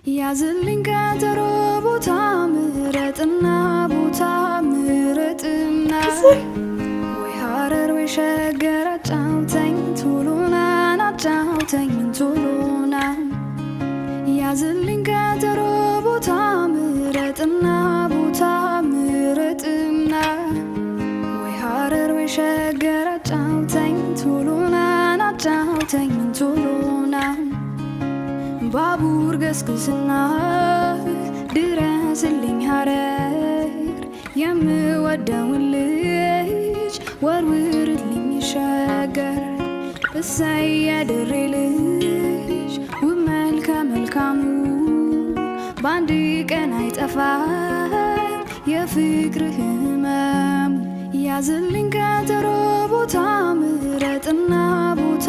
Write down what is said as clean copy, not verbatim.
ያዝልኝ ቀጠሮ ቦታ ምረጥና ቦታ ምረጥና ወይ ሀረር ወይ ሸገር አጫውተኝ ቶሎና አጫውተኝ ቶሎና። ያዝልኝ ቀጠሮ ቦታ ምረጥና ቦታ ምረጥና ወይ ሀረር ወይ ሸገር አጫውተኝ ቶሎና አጫውተኝ ቶሎና። ባቡር ገስግስና ድረስልኝ ሀረር የምወደውን ልጅ ወርውርልኝ ሸገር። እሰይ የድሬ ልጅ ውብ መልከ መልካሙ በአንድ ቀን አይጠፋም የፍቅር ህመሙ። ያዝልኝ ቀጠሮ ቦታ ምረጥና ቦታ